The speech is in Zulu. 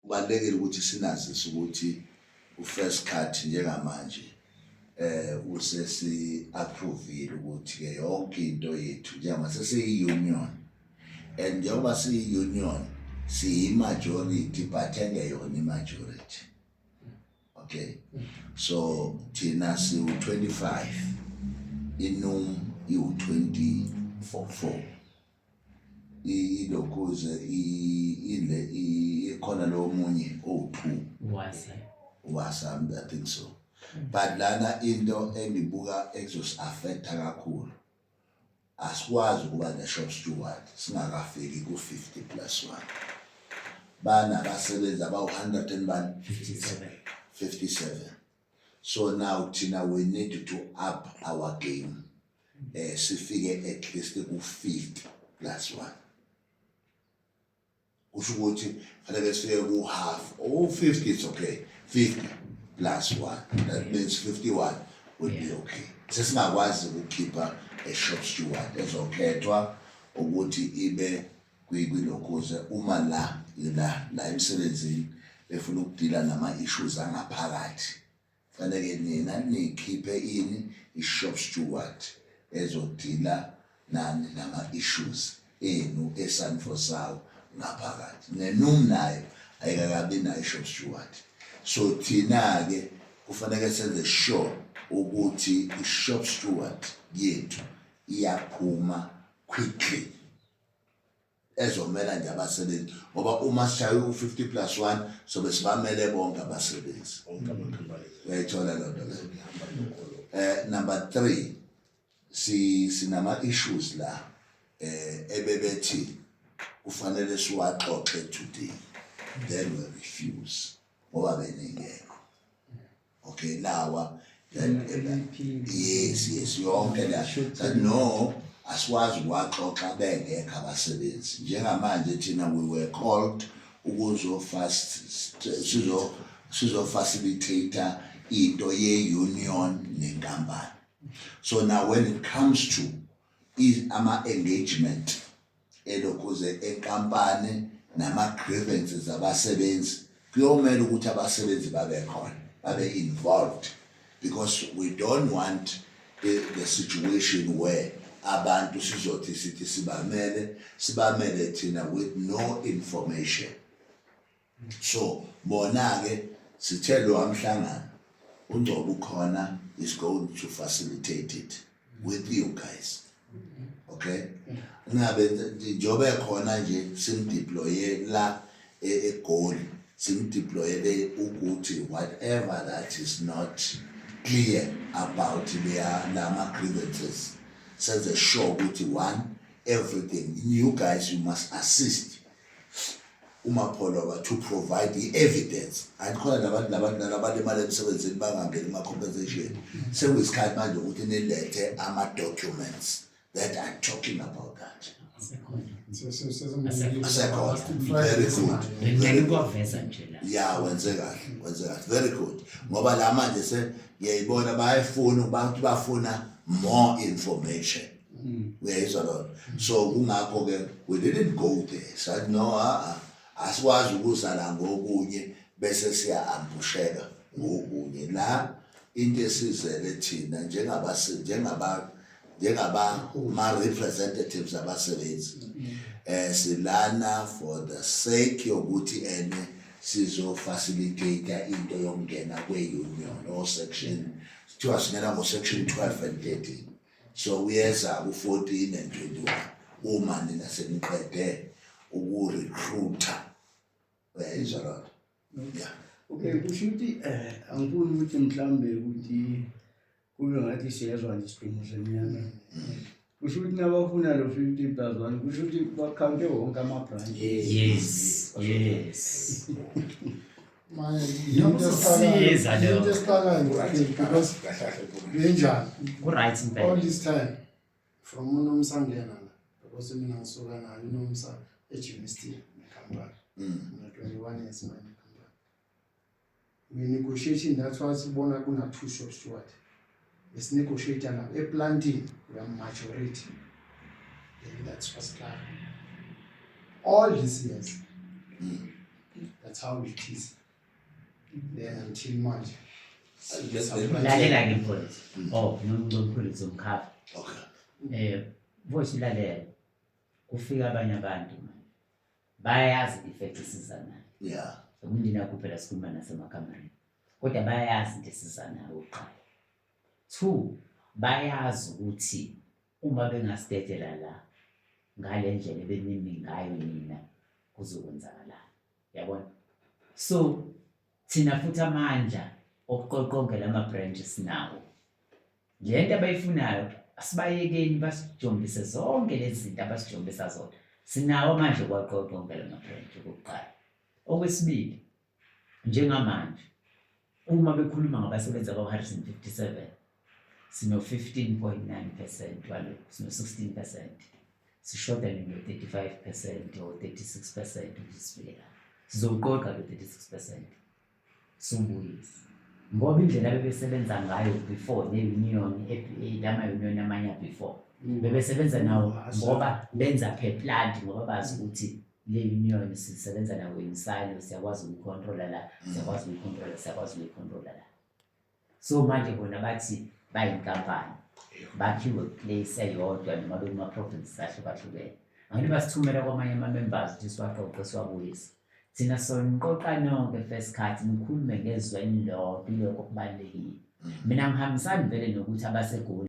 Kubalulekile ukuthi sinazise ukuthi u-first cut njengamanje usesi approvile ukuthi ke yonke into yethu njengoba sesiyi-union, and njengoba siyi-union siyi-majority but engeyona i-majority, okay? So thina siwu-25, iNUM iwu-24, ilokhuze ile ikhona lo munye owu-2. Wasa. Wasa, I think so. But lana into engibuka ezosi-affecta kakhulu, asikwazi ukuba ne-shop steward singakafiki ku-50 plus 1. Banabasebenzi abawu-100 and bani? 57. 57. So now thina we need to up our game, sifike at least ku-50 plus 1. Kusho ukuthi fanele sifike ku-half. Oh, 50 is okay, 50 plus 1, that means 51 would be okay. Sesingakwazi ukukhipha a shop steward ezokhethwa ukuthi ibe kwilokhuze uma la emsebenzini befuna ukudila nama-issues angaphakathi. Faneke nina nikhiphe ini, i-shop steward ezodila nani nama-issues enu eSanfosawo ngaphakathi. NeNUM nayo ayikakabi nayo i-shop steward, so thina-ke kufaneke senze sure ukuthi i-shop steward yethu iyaphuma quickly, ezomela nje abasebenzi, ngoba uma sishaye u-50 plus 1 sobe sibamele bonke abasebenzi. Onke ama-companies. Uyayithola loo nto leyo? Number 3, si sinama issues la ebebethi kufanele siwaxoxe today, then we refuse ngoba beningekho. Okay, lawa yes, yonke la sathi no, asikwazi ukuwaxoxa bengekho abasebenzi. Njengamanje thina we were called ukuzo fast sizo facilitate into ye union nenkampani. So now when it comes to is ama engagement elokhuze enkampani nama grievances abasebenzi, kuyomela ukuthi abasebenzi babe khona, babe involved, because we don't want the situation where abantu sizothi sithi sibamele thina with no information. So bona ke sithe lo amhlangano uNgcobo ukhona, is going to facilitate it with you guys, okay? Ngabe njobe khona nje simdeploye la eGoli, simdeployele ukuthi whatever that is not clear about their lama grievances, senze sure ukuthi one, everything, you guys, you must assist uMapholoba to provide the evidence. Andikhona nabantu labalimala emsebenzini bangangeni kuma-compensation. Sekuyisikhathi manje ukuthi nilethe ama-documents that are talking about that. Asekhona. Asekhona. Very good. Bengicela ukuwaveza nje la. Ya, wenze kahle, wenze kahle, very good, ngoba la manje se ngiyayibona bayafuna, abantu bafuna more information. Uyayizwa lona? So kungakho ke we didn't go there. Sathi no, a asikwazi ukuza la ngokunye bese siya ambusheka ngokunye. La into esizele thina njengaba ma representatives abasebenzi, silana for the sake yokuthi ene sizo facilitate into yokungena kwe-union o section, kuthiwa singena ngo section 12 and 13. So uyeza ku-14 and 21 uma nina seniqede ukurecruita. Uyayizwa loo nto? Yeah. Okay, kusho ukuthi angifuni ukuthi mhlambe ukuthi kube ngathi siyezwa nje isiqingo semnyama. Kusho ukuthi nabafuna lo 50 plus 1, kusho ukuthi bakhawunte wonke ama-branch. Yes. Manje Kusiza into lokho. esixakayo ngokuphila because benjani Ku-right all impela. this time from uNomsa ngena la, because mina ngisuka nayo uNomsa eGermiston nekhampani. Mina 21 years manje nekhampani. We negotiating, that's why sibona kuna two shop steward. Besinegotiate nabo eplantini, we are majority. Then that's was clear. All these years. That's how it is then until manje. Lalela-ke mfowethu. Oh, nomkhulu zomkhapha. Okay. Mfowethu lalela. Kufika abanye abantu manje. Bayayazi i-effect esiza nayo. Umndeni wakho phela sikhuluma nasemakamereni. Kodwa bayayazi into esiza nayo okokuqala. Two, bayazi ukuthi uma bengasidedela la ngale ndlela ebenimi ngayo nina kuzokwenzakalani. Yabona? So thina futhi amandla okuqoqonke lama branch sinawo. Le nto abayifunayo asibayekeni basijombise zonke lezi zinto abasijombisa zona. Sinawo amandla okwaqoqa onke lama branch okokuqala. Okwesibili, njengamanje uma bekhuluma ngabasebenzi abawu-157, sino 15.9% walokhu, sino 16%, sishoda no-35% or 36% ukuthi sifike la. Sizowuqoqa lo 36% siwubuyise, ngoba indlela abebesebenza ngayo before ne-union, lama-union amanye before bebesebenza nawo, ngoba benza per plant, ngoba bazi ukuthi le union sisebenza nawo in-silo, siyakwazi ukuyicontrola la, siyakwazi ukuyicontrola, siyakwazi ukuyicontrola la. So manje bona bathi bayinkampani, bakhiwe place eyodwa noma bekuma-provinces ahlukahlukene. Angeke basithumela kwamanye ama-members ukuthi siwaqoqe siwabuyise. Thina soniqoqa nonke first cut, nikhulume ngezwe elilodwa, ilokho okubalulekile. Mina ngihambisani vele nokuthi abaseGoli